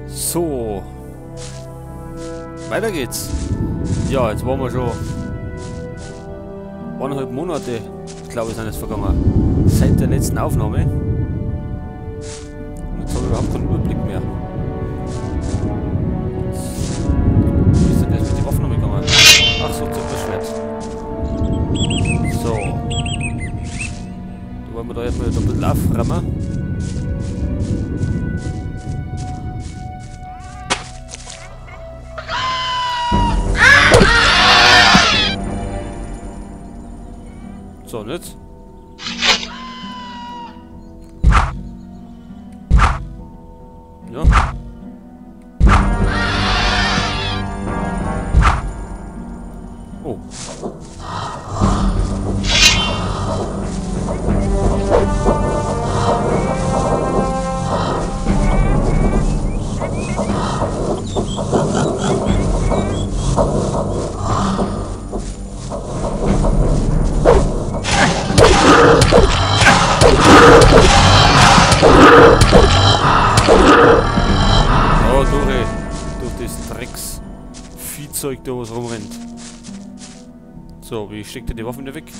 So. Weiter geht's. Ja, jetzt waren wir schon 1,5 Monate, ich glaube, sind es vergangen, seit der letzten Aufnahme. Und jetzt habe ich überhaupt keinen Überblick mehr. Wie ist denn das mit der Waffen gegangen? Ach so, zum Schwert. So. Da wollen wir da erstmal ein bisschen aufräumen. So, und jetzt? Ja. Oh. Oh, durch das Drecks-Viehzeug, da was rumrennt. So, wie steckt er die Waffen wieder weg?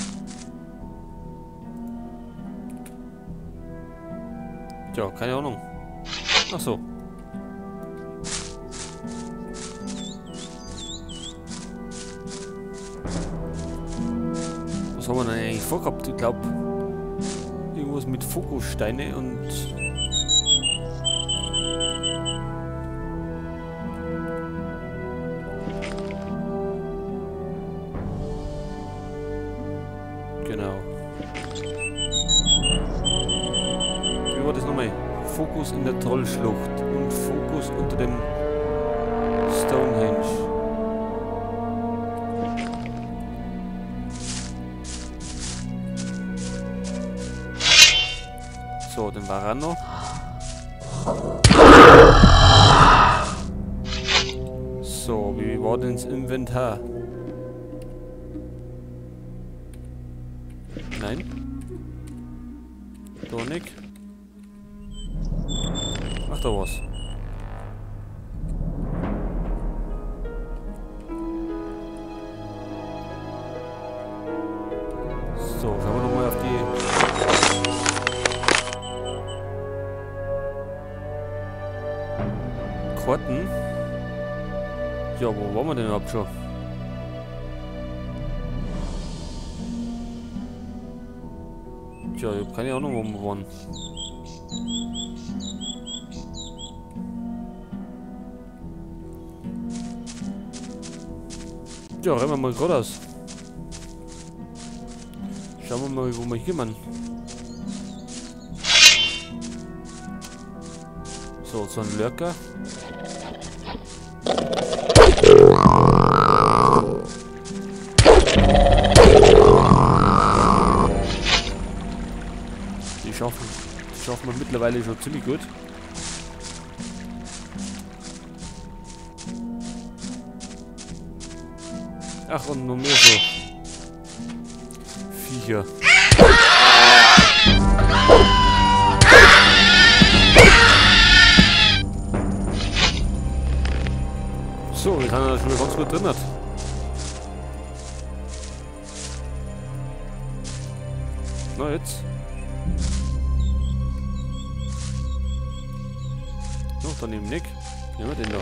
Tja, keine Ahnung. Ach so. Was haben wir denn eigentlich vorgehabt? Ich glaube, irgendwas mit Fokussteine und... Genau. Wie war das nochmal? Fokus in der Trollschlucht und Fokus unter dem Stonehenge. So, den Varano. So, wie war denn das Inventar? Nein. Da nicht. Ach, da war's. So, schauen wir nochmal auf die... Karten. Ja, wo waren wir denn überhaupt schon? Tja, ich hab keine Ahnung, wo wir waren. Ja, rennen wir mal geradeaus. Schauen wir mal, wo wir hier waren. So, so ein Lurker. Die schaffen wir mittlerweile schon ziemlich gut. Ach, und noch mehr so Viecher. So, wir sind da schon ganz gut drin. Na jetzt. Noch daneben Nick. Nehmen wir den da.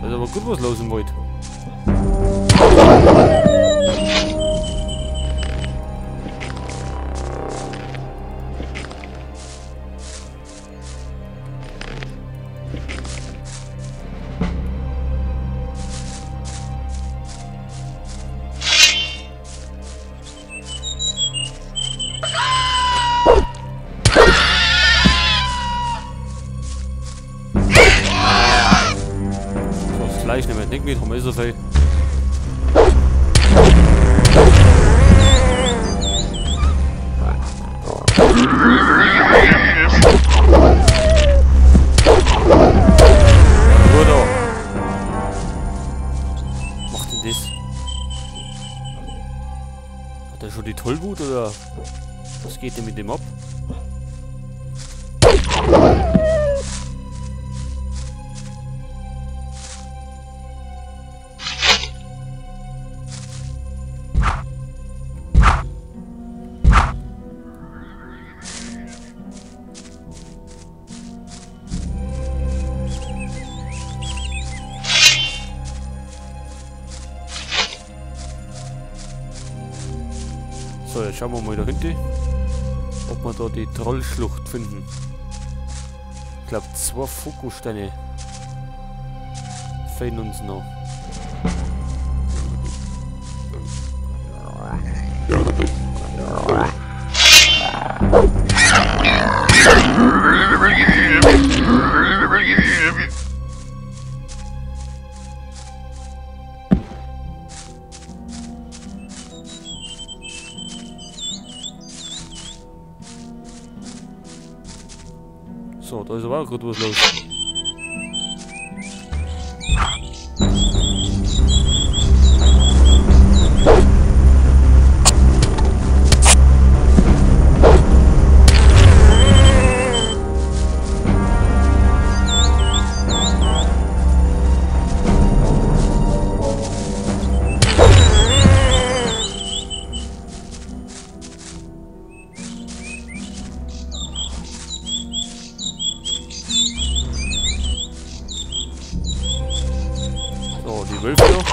Da ist aber gut was los im Wald. Fleisch nehmen. wir nicht mit, haben wir so viel. Ruhe da. Was macht denn das? Hat er schon die Tollwut oder was geht denn mit dem ab? So, jetzt schauen wir mal da hinten, ob wir da die Trollschlucht finden. Ich glaube, 2 Fokussteine fehlen uns noch. So, da ist aber auch gut was los. So, die Wölfe noch.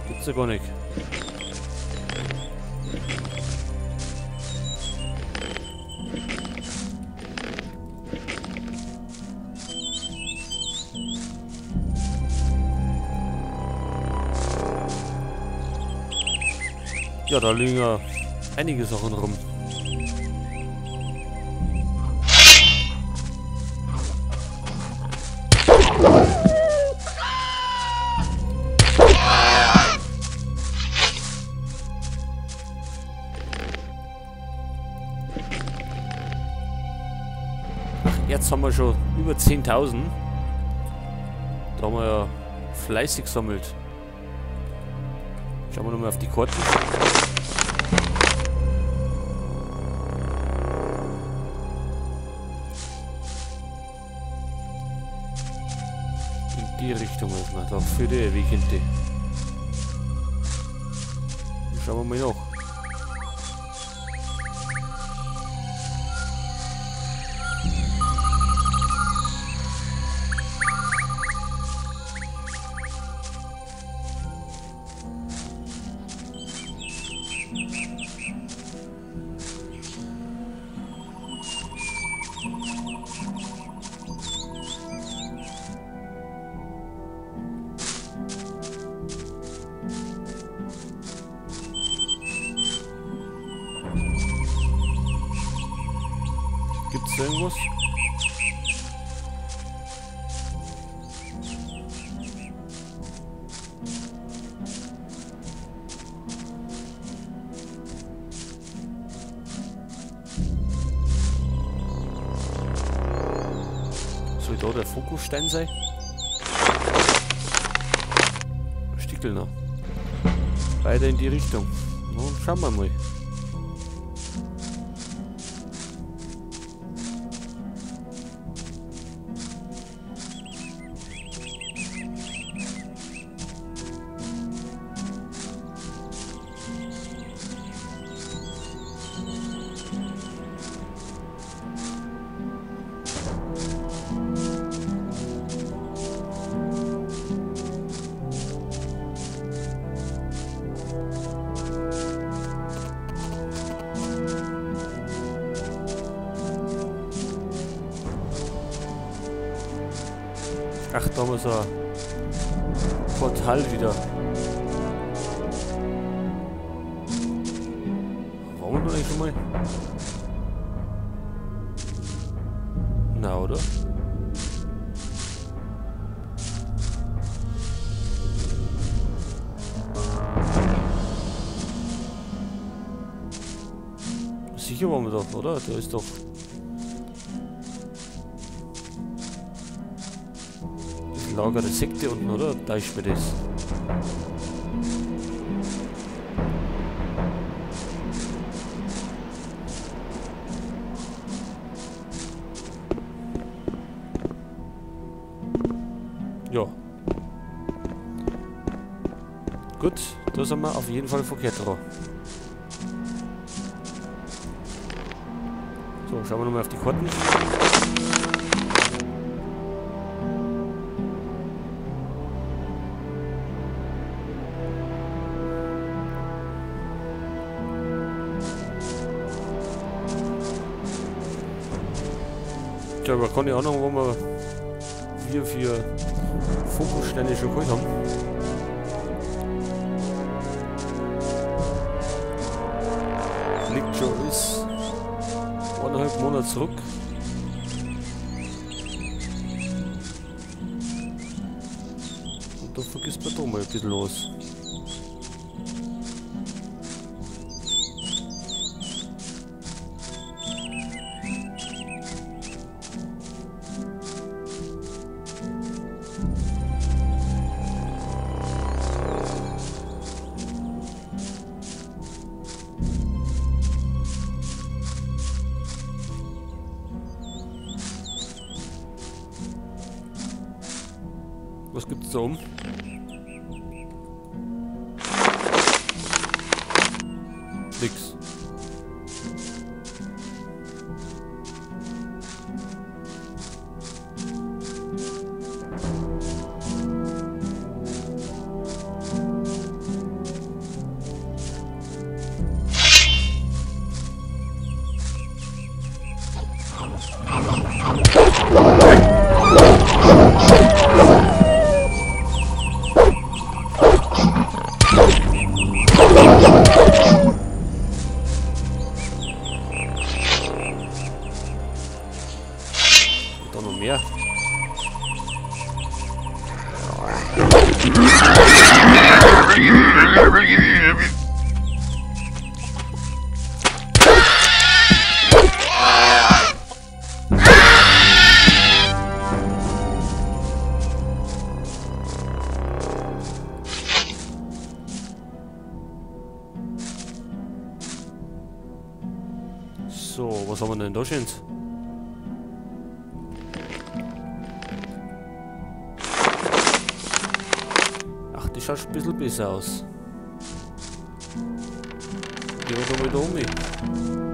Gibt's ja gar nicht. Ja, da liegen ja einige Sachen rum. Ach, jetzt haben wir schon über 10.000. Da haben wir ja fleißig gesammelt. Schauen wir nochmal auf die Karten. In die Richtung müssen wir da für die Weg hinten. Schauen wir mal nach. Gibt's da irgendwas? Soll da der Fokusstein sein? Stickel noch. Weiter in die Richtung. Nun schauen wir mal. Ach, da haben wir so ein Portal wieder. Waren wir da eigentlich schon mal? Na, oder? Sicher waren wir doch, oder? Da ist doch... Das Lager der Sekte unten, oder? Da ist mir das. Ja. Gut, da sind wir auf jeden Fall verkehrt dran. So, schauen wir nochmal auf die Karten. Tja, aber keine Ahnung, wo wir für Fokussteine schon geholt haben. Liegt schon alles 1,5 Monate zurück. Und da vergisst man doch mal ein bisschen was. Was gibt's da oben? Nix. Da noch mehr. So, was haben wir denn da schön? Ach, die schaut ein bisschen besser aus. Gehen wir da mal da um.